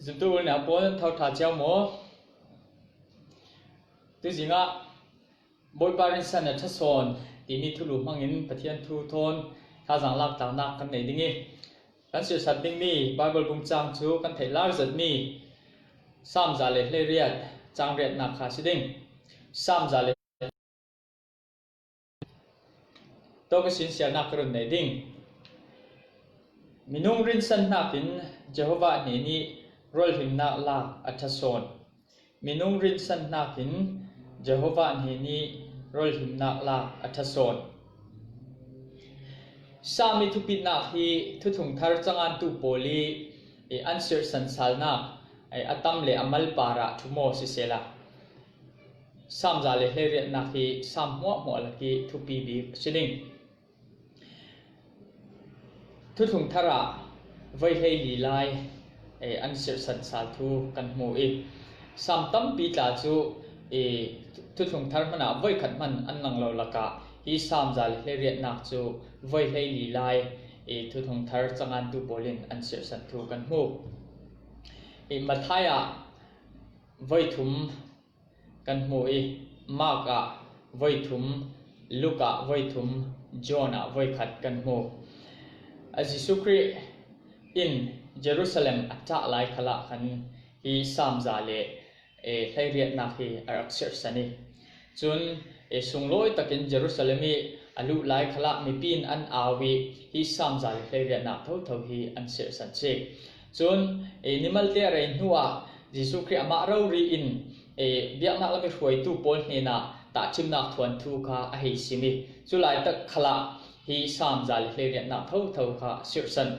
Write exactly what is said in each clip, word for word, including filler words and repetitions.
Zumtu u le nau pawl, tho ṭha ciau maw? Tuzingah Bawipa rinsan a ṭha sawn timi thulu hmangin Pathian thu thawn thazaang lak tlannak kan nei ding ih, kan sirsak dingmi Baibal bungcang cu kan theih lar zetmi Saam za le hleiriat cang riatnak kha a si ding. Saam za le Tawk ihsin siarnak ka run nei ding. Minung rinsan hnakin Jehovah hnenih rualhimnak lak a ṭha sawn. Minung rinsan hnakin Jehovah hnenih rualhimnak lak a ṭha sawn. Saam ih thupitnak hi thuthlung thar cangantu pawl ih, ih an sirhsan salnak, ih a tam le a mal parah ṭhum aw sisehla, Saam za le hleiriatnak hi Saam hmuahhmuah lakih thupi bik a si ding. Thuthlung thar ah voi hleili lai, eh, an sirhsan sal thu kan hmu ih, Saam tampi tla cu, eh, thuthlung thar hmanah voi khat hman an lang lo lakah hi Saam za le hleiriatnak cu voi hleili lai, eh, thuthlung thar cangantu pawl in an sirhsan thu kan hmu. Eh, Matthai ah voi thum kan hmu ih, Mark ah voi thum, Luke ah voi thum, John ah voi khat kan hmu. A Jesuh Khrih in Jerusalem a ṭah lai khalah khan hi Saam za le, eh, hleiriatnak hi a rak sirhsan ih, cun, eh, sunglawi takin Jerusalem ih a luh lai khalah mipi in an au ih hi Saam za le hleiriatnak thotho hi an sirhsan si. Cun, eh, nimalte a rei hnuah Jesuh Khrih amah rori in, eh, biaknak lam ih hruaitu pawl hnenah tahṭhimnak thuanthu kha a hei sim ih, culaitak khalah hi Saam za le hleiriatnak thotho kha a sirhsan.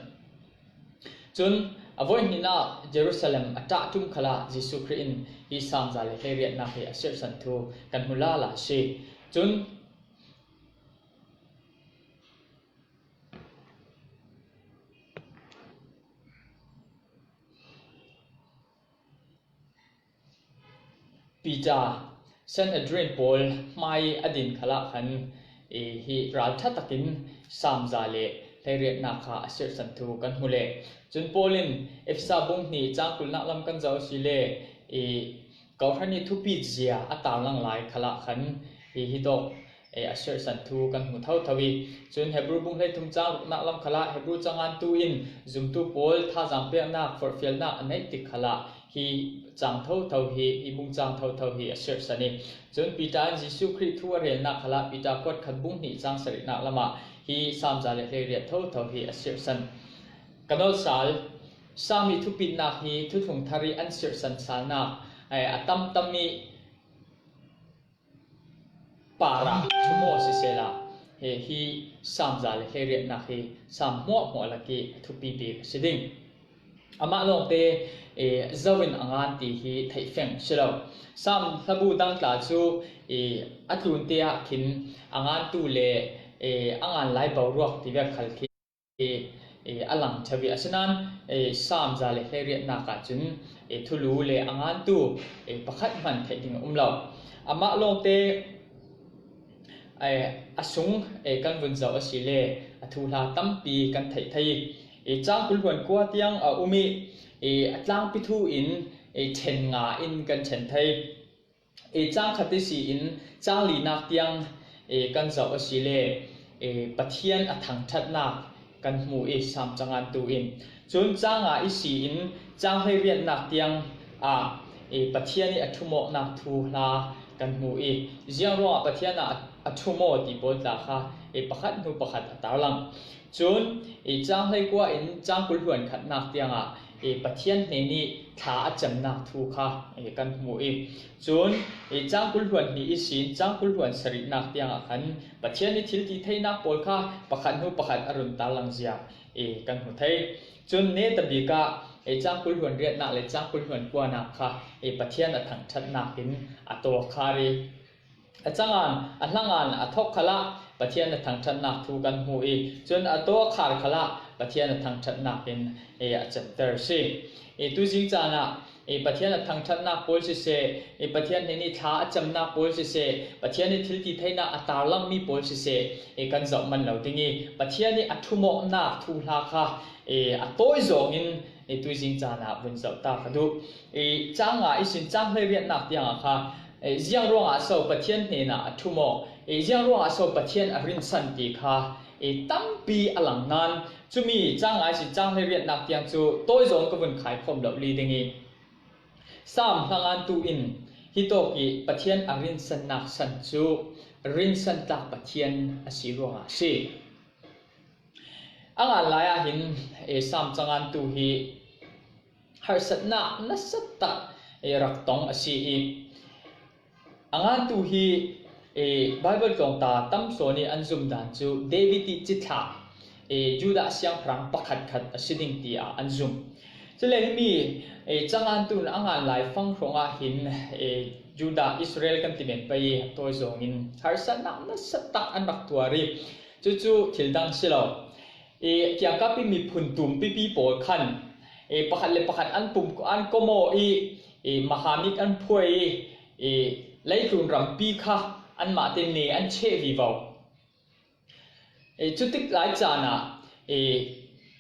Cun a voi hnihnak Jerusalem a ṭah ṭum khalah Jesuh Khrih in hi Saam za le hleiriatnak hi a sirhsan thu kan hmu lala a si. Cun Peter, Sanhedrin pawl hmai a din khalah khan, eh, hi ralṭha takin Saam za le hleiriatnak kha a sirhsan thu kan hmu le. Cun Paul in Efesa bung hnih cang kulnak lam kan zoh a si le, eh, kawhhran ih thupit zia a tarlang lai khalah khan hi, hi tawk, eh, a sirhsan thu kan hmu thotho ih, cun Hebru bung hleithum cang ruknak lam khalah Hebru cangantu in zumtu pawl thazaang peknak forhfialnak a neih tik khalah hi cang thotho hi, hi bung cang thotho hi a sirhsan ih, cun Peter in Jesuh Khrih thu a relnak khalah Peter kuat khat bung hnih cang sarihnak lamah hi Saam za le hleiriat thotho hi a sirhsan. Ka nolh sal, Saam ih thupitnak hi thuthlung thar ih an sirhsan salnak, eh, a tamtam ih parah ṭhum aw sisehla, he hi Saam za le hleiriatnak hi Saam hmuahhmuah lakih a thupi bik a si ding. Amah lawngte, eh, zo in a ngan ti hi theih feng si lo. Saam hlabu dang tla cu, eh, a tlunte ah khin a ngantu le, eh, a ngan lai boruak ti vek khal khi, eh, a lang ṭheu ih, asinain, eh, Saam za le hleiriatnak ahcun, eh, thulu le a ngantu, eh, pakhat hman theih ding a um lo. Amah lawngte, eh, a sung, eh, kan vun zoh a si le a thuhla tampi kan theih thei. Eh, cang kul hluan kua tiang a um ih, eh, a tlangpi thu in, eh, ṭhen nga in kan ṭhen thei. Eh, cang khat ihsi in cang linak tiang, eh, kan zoh a si le, eh, Pathian a thangṭhatnak kan hmu ih Saam cangantu in, cun cang nga ihsi in cang hleiriatnak tiang ah, eh, Pathian ih a ṭhumawknak thuhla kan hmu ih, ziang ruangah Pathian ah a ṭhumaw ti pawl tla kha, eh, pakhat hnu pakhat a tarlang. Cun, eh, cang hleikua in cang kul hluan khatnak tiangah, eh, Pathian hnenih thla a cemnak thu kha, eh, kan hmu ih, cun, eh, cang kul hluan hnih ihsin cang kul hluan sarihnak tiangah khan Pathian ih thiltitheinak pawl kha pakhat hnu pakhat a run tarlang zia, eh, kan hmu thei. Cun netabik ah, eh, cang kul hluan riatnak le cang kul hluan kuanak kha, eh, Pathian a thangṭhatnak in a tawkhar ih, a cangan, a hlangan, a thawk khalah Pathian a thangṭhatnak thu kan hmu ih, cun a tawkhar khalah Pathian a thangṭhatnak in, eh, a cemter si. Eh, tuzing caan ah, eh, Pathian a thangṭhatnak pawl siseh, eh, Pathian hnenih thla a cemnak pawl siseh, Pathian ih thiltitheinak a tarlangmi pawl siseh, eh, kan zoh man lo ding ih, Pathian ih a ṭhumawknak thuhla kha, eh, a tawi zawngin, Ei, tuizing caan ah vun zoh ta ka duh. Ei, cang nga ihsin cang hleiriatnak tiang ah kha, ei, ziang ruangah so Pathian hnenah a thum aw, ei, ziang ruangah so Pathian a rinsan ti kha, ei, tampi a lang nan, cumi cang nga ihsin cang hleiriatnak tiang cu tawi zong ka vun khaikhawm lo li ding i, Sam hlangantu in hitawk i Pathian a rinsannak san cu rinsan tlak Pathian a si ruangah a si. A ngan lai ah hin, eh, Sam cangantu hi harsatnak nasa tak, eh, rak tong a si i, a ngantu hi, eh, Baibal tlawngta tam sawn i an zum dan cu David i cithlah, eh, Judah siangpahrang pakhatkhat a si ding tiah an zum. Cule himi, eh, cangantu in a ngan lai fang hrawngah hin, eh, Judah, Israel kan ti men pei i a tawi zawngin harsatnak nasa tak an rak tuar i, cucu thil dang si lo. I kiangkap i miphun tum pipi pawl khan, i pakhat le pakhat an pum, an kom aw i, i mahamik an phuai i, i leitlun rampi kha anmah te ne an cheh vivo. I cutik lai caan ah, i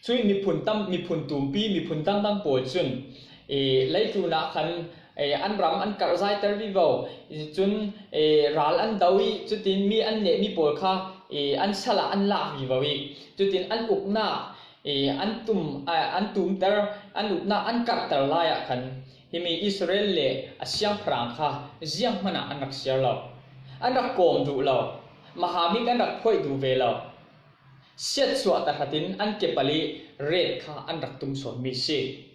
cuih miphun tam, miphun tumpi, miphun dangdang pawl cun, i leitlun ah khan, i an ram an karhzaiter vivo. I cun, i ral an do i cutin mi an nehmi pawl kha, i an sal ah an lak vivo i cutin an uknak, i an tum, a, an tumter, an uknak an karhter lai ah khan himi Israel le a siangpahrang kha zianghman ah an rak siar lo, an rak kawm duh lo, mahamik an rak phuaih duh ve lo. Siatsuah tahratin an kepal i ret kha an rak tum sawnmi si.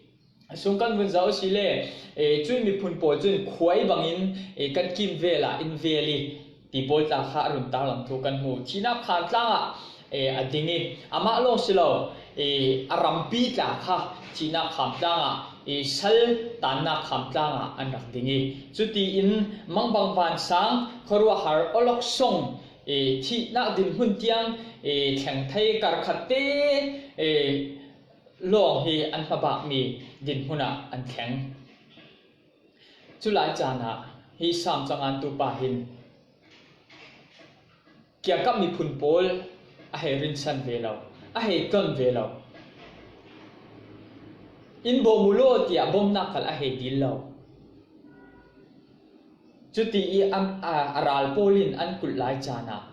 A sung kan vun zoh a si le, eh, cuih miphun pawl cun khuai bangin, eh, kan kimvel ah in vel i ti pawl tla kha a run tarlang thu kan hmu. Thihnak khamtlang ah, eh, a ding i, amah lawng si lo, eh, a rampi tla kha thihnak khamtlang ah, eh, sal tannak khamtlang ah an rak ding i, cutiin mangbang vansang, khuaruahhar, awlok song, eh, thihnak dinhmun tiang, eh, thleng thei karhkhat te, eh, lawng hi an hmabakmi dinhmun ah an thleng. Culai caan ah hi Sam cangantu pa hin kiangkap miphun pawl a hei rinsan ve lo, a hei ton ve lo. In bawm u law tiah bawmnak khal a hei dil lo. Cuti i an, a, a ral pawl in an kulh lai caan ah,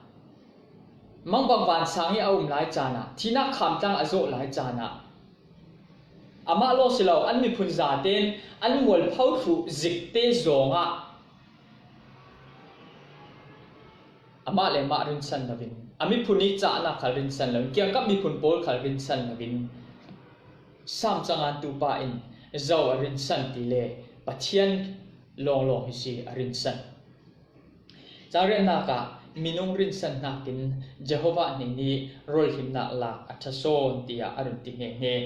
mangbang vansang i a um lai caan ah, thihnak khamtlang a zawh lai caan ah, amah lawng si lo, an miphun zaten an mualpho thluh zikte zawng ah amah le mah rinsan loin, a miphun i cahnak khal rinsan loin, kiangkap miphun pawl khal rinsan loin, Sam cangantu pa in zo a rinsan ti le Pathian lawnglawng hi si a rinsan. Cangriatnak ah minung rinsan hnakin Jehovah nih nih rulhimnak lak a ṭha sawn tiah a run ti hngehnge.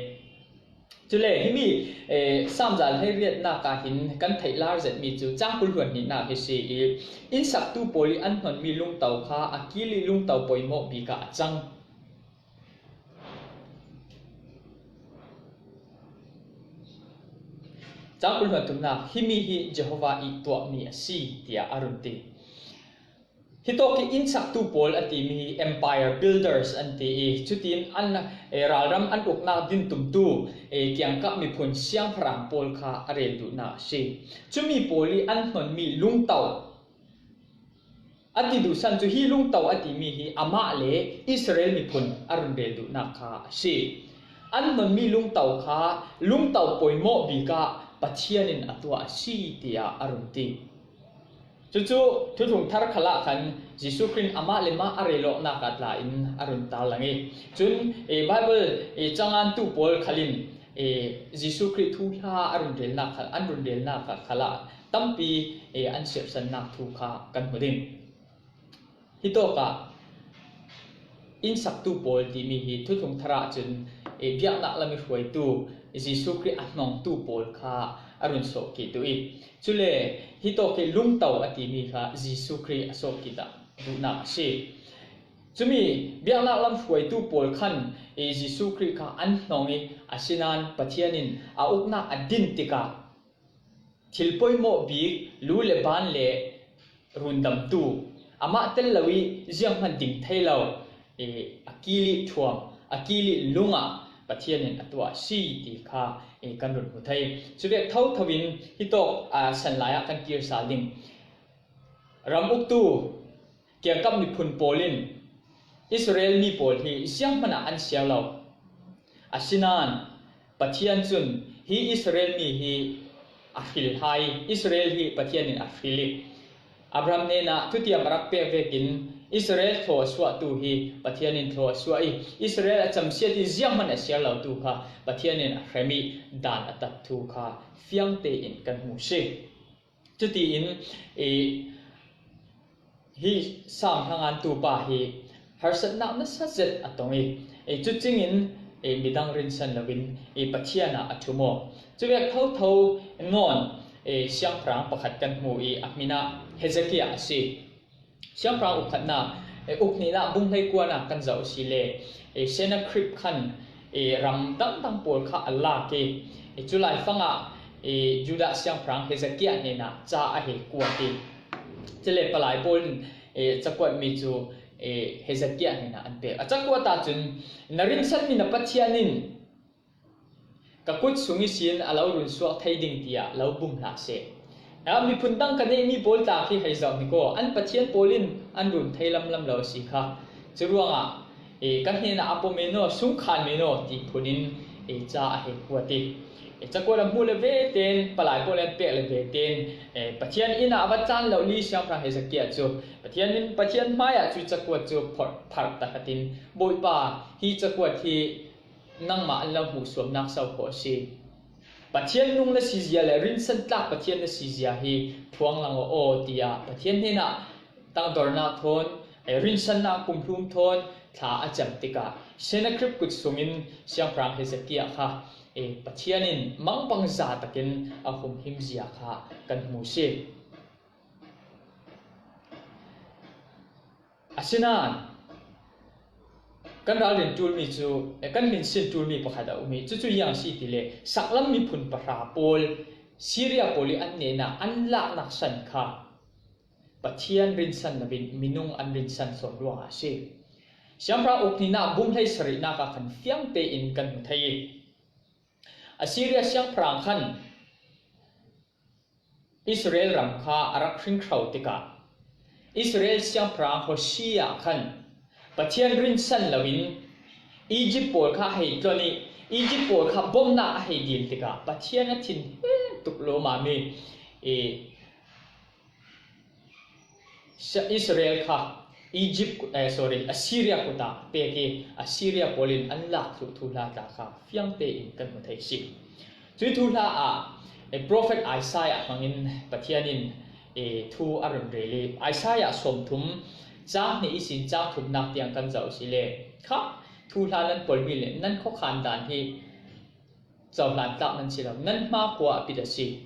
Cule himi, eh, Sam za hleiriatnak ah hin kan theih lar zetmi cu cang kul hluan hnihnak hi si i, innsaktu pawl i an hnonmi lungto kha a kil i lungto poimawh bik ah a cang. Cang kul hluan thumnak, himi hi Jehovah i tuahmi a si, tiah a run ti. Hitawk i innsaktu pawl a timi hi empire builders an ti i, cutin an, eh, ralram an uknak din tumtu, eh, kiangkap miphun siangpahrang pawl kha a rel duhnak a si. Cumi pawl i an hnonmi lungto a ti duhsan cu hi lungto a timi hi amah le Israel miphun a run rel duhnak kha a si. An hnonmi lungto kha lungto poimawh bik ah Pathian in a tuah a si, tiah a run ti. Cucu Thuthung Thar khalah khan Jesuh Khrih amah le mah a rel awknak ah tla in a run tarlang i, cun, eh, Bible, eh, cangantu pawl khal in, eh, Jesuh Khrih thuhla a run relnak khal, an run relnak ah khalah tampi, eh, an siapsannak thu kha kan hmu ding. Hitawkah innsaktu pawl timi hi Thuthung Thar ah cun, eh, biaknak lam i hruaitu Jesuh Khrih a hnongtu pawl kha a run sawhkik duh i, cule hitawk i lungto a timi kha Jesuh Khrih a sawhkik dah duhnak a si. Cumi biaknak lam hruaitu pawl khan, eh, Jesuh Khrih kha an hnong i, asinain Pathian in a uknak a din tikah thil poimawh bik, lu le ban le rundamtu, amah tel lo i zianghman ding thei lo, i, a kil i thuam, a kil i lung ah, Pathian in a tuah a si ti kha, eh, kan run hmu thei. Chuvek thotho in hitawk, ah, san lai ah kan kir sal ding. Ram uktu, kiangkap miphun pawl in Israel mi pawl hi zianghman ah an siar lo. Asinain Pathian cun hi Israel mi hi a hril hai, Israel hi Pathian in a hril i, Abraham hnenah thutiam a rak pek vekin Israel thlaw a suahtu hi Pathian in thlaw a suah i, Israel a camsiat i zianghman a siar lotu kha Pathian in a hrem i dan a tat thu kha fiangte in kan hmu si. Cutiin, eh, hi Sam hlangantu pa hi harsatnak nasa zet a tong i, eh, cucingin, eh, midang rinsan loin, eh, Pathian ah a ṭhum aw. Cuvek thotho nawn, eh, siangpahrang pakhat kan hmu i a hmin ah Hezekiah a si. Siangpahrang uk khatna, eh, uk hnihna bung hleikuana kan zoh si le, eh, Sennacherib khan, eh, ram dangdang pawl kha a lak i, eh, cu laifangah, eh, Judah siangpahrang Hezekiah hnenah ca a hei kuat i, cule palai pawl in, eh, cakuatmi cu, eh, Hezekiah hnenah an pek. A cakuat ahcun, na rinsanmi na Pathian in ka kut sung ihsin a lo runsuak thei ding tiah lo bum hlah seh. Miphun dang ka neihmi pawl tla khi hei zoh hnik aw, an pathian pawl in an run thei lamlam lo a si kha. Curuangah, eh, ka hnenah a pom men aw, sungkhan men aw, ti phun in, eh, ca a hei kuat i, eh, cakuat a hmuh le ve tein, palai pawl an pek le ve tein, eh, Pathian inn ah a va tlan lo li siangpahrang Hezekiah cu Pathian in, Pathian hmaiah cu cakuat cu phorh, pharh tahratin, Bawipa, hi cakuat hi nangmah an lo hmuhsuamnak so khawh a si. Pathian nung na sizia le rinsan tlak Pathian na sizia hi phuang lang aw, tiah Pathian hnenah tangdornak thawn, eh, rinsannak kumhlum thawn thla a cam tikah Sennacherib kut sungin siangpahrang Hezekiah kha, eh, Pathian in mangbangza takin a humhim zia kha kan hmu si. Asinain kan ralrin ṭulmi cu, eh, kan hminsin ṭulmi pakhat a um i, cucu ziang si tile, saklam miphun pahra pawl, Syria pawl i an nehna an laknak san kha Pathian rinsan loin minung an rinsan sawn ruangah a si. Siangpahrang uk hnihnak bung hleisarihnak ah khan fiang tein kan hmu thei i, Assyria siangpahrang khan Israel ram kha a rak hringhro tikah Israel siangpahrang Hosea khan Pathian rinsan loin Egypt pawl kha a hei tlon i, Egypt pawl kha bomnak a hei dil tikah Pathian a thin hen tuk lawmami, eh, Sa-, Israel kha Egypt, eh, sorry, Assyria kut ah pek i, Assyria pawl in an lak thluh thuhla tla kha fiang tein kan hmu thei si. Cui thuhla ah, eh, Prophet Isaiah hmangin Pathian in, eh, thu a run rel i, Isaiah sawmthum cang hnih ihsin cang thumnak tiang kan zoh si le, kha thuhla nan polhmi le nan khuakhan dan hi cohlan tlak nan si lo, nan hma khua a pit a si.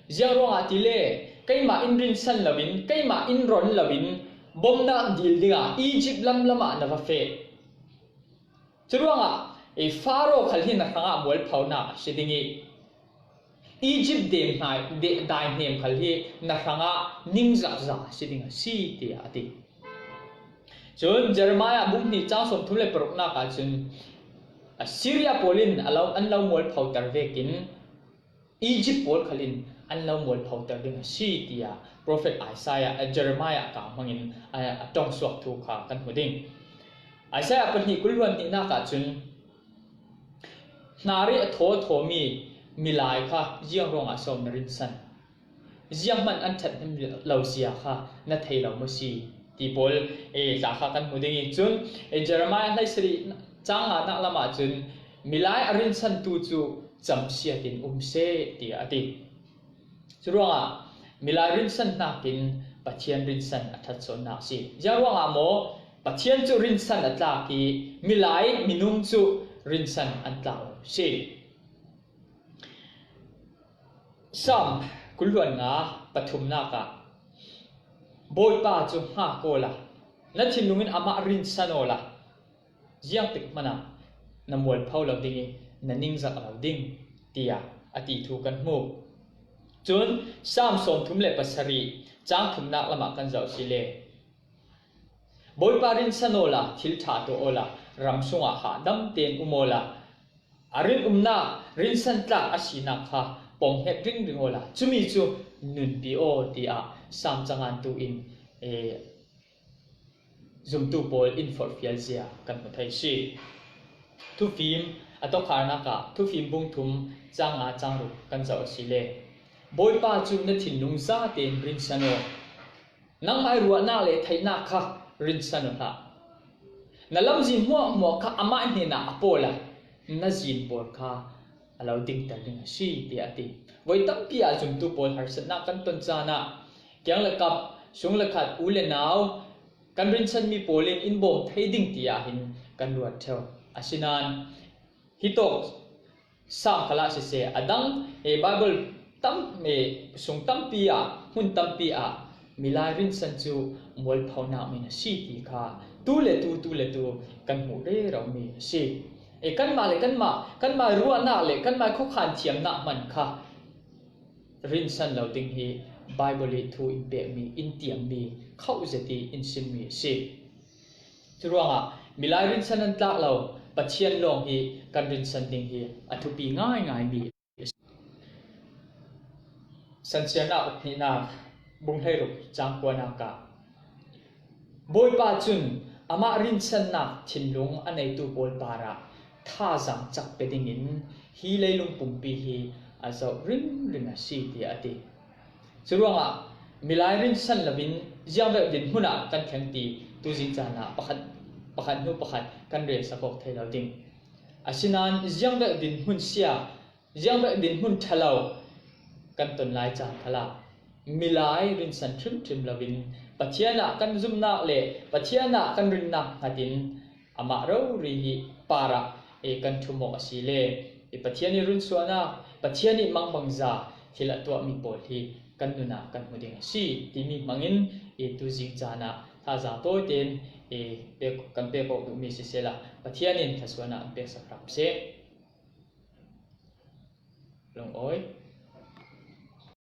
Ziang ruangah tile, keimah in rinsan loin, keimah in ron loin, bomnak dil dingah Egypt lamlam ah na va feh. Curuangah, eh, Faro khal hi na hrangah mualphonak a si ding i, Egypt dem hnai, de-, dai hnem khal hi na hrangah ningzakza a si ding a si, tiah a ti. Cun Jeremiah bung hnih cang sawmthum le paruknak ah cun Assyria pawl in a lo, an lo mualphoter vekin Egypt pawl khal in an lo mualphoter ding a si, tiah Prophet Isaiah, eh, Jeremiah kang hmangin a, a ṭongsuak thu kha kan hmu ding. Isaiah pahnih kul hluan hnihnak ah cun hnarih a thaw thawmi milai kha ziang ruangah sawm na rinsan? Zianghman an ṭhathnem lo zia kha na thei lo maw si? Ti pawl, eh, tla kha kan hmu ding i cun, eh, Jeremiah hleisarih cang nganak lamah cun milai a rinsantu cu camsiat in um seh, tiah a ti. Curuangah milai rinsan hnakin Pathian rinsan a ṭhat sawnnak a si. Ziang ruangah maw? Pathian cu rinsan a tlak i milai minung cu rinsan an tlak lo a si. Sam kul hluan nga pathumnak ah, Bawipa cu hngak awla, na thinlung in amah rinsan awla, ziangtik hmanah na mualpho lo ding i na ningzak lo ding, tiah a ti thu kan hmu. Cun Sam sawmthum le pasarih cang thumnak lamah kan zoh si le, Bawipa rinsan awla, thil ṭha tuah awla, ram sungah hahdam tein um awla, a rinumna, rinsan tlak a sinak kha pom het ringring awla, cumi cu nunpi aw, tiah Sam cangantu in, eh, zumtu pawl in forhfial zia kan hmu thei si. Thufim a tawkharnak ah Thufim bung thum cang nga cang ruk kan zoh a si le, Bawipa cu na thinlung zaten rinsan aw. Nangmah ruahnak le theihnak kha rinsan aw hlah. Na lamzin hmuahhmuah kha amah hnenah a pawl a, na zin pawl kha a lo dingter ding a si, tiah a ti. Voi tampi ah zumtu pawl harsatnak kan ton caan ah, kiang le kap, sung le khat, u le nau, kan rinsanmi pawl in in bawm thei ding tiah hin kan ruat ṭheu. Asinain hi tawk Sam khalah siseh, a dang, eh, Bible tam, eh, sung tampi ah, hmun tampi ah milai rinsan cu mualphonak min a si ti kha tu le tu, tu le tu kan hmuh rero mi a si. Eh, kanmah le kanmah, kanmah ruahnak le kanmah khuakhan thiamnak hman kha rinsan lo ding hi Bible i thu in pekmi, in tiammi, khauh zet i in simmi a si. Curuangah milai rinsan an tlak lo, Pathian lawng hi kan rinsan ding hi a thupi ngaingaimi a si. Sansiarnak hnihnak bung hleiruk cang kuanak ah, Bawipa cun amah rinsannak thinlung a neitu pawl parah thazaang cak pe dingin hi leilung pumpi hi a zoh ringring a si, tiah a ti. Curuangah milai rinsan loin ziangvek dinhmun ah kan thleng ti tuzing caan ah pakhat, pakhat hnu pakhat kan relsak awk thei lo ding. Asinain ziangvek dinhmun sia, ziangvek dinhmun ṭhalo kan ton lai caan khalah milai rinsan hrimhrim loin Pathian ah kan zumnak le Pathian ah kan rinnak hngatin amah rori hi parah, eh, kan ṭhum awk a si le, eh, Pathian i runsuahnak, Pathian i mangbangza thil a tuahmi pawl hi kan nun ah kan hmu ding a si timi hmangin, eh, tuzing caan ah thazaang tawiten, eh, pek, kan pek awk duhmi sisehla Pathian in thluasuahnak in peksak hram seh. Lungawi.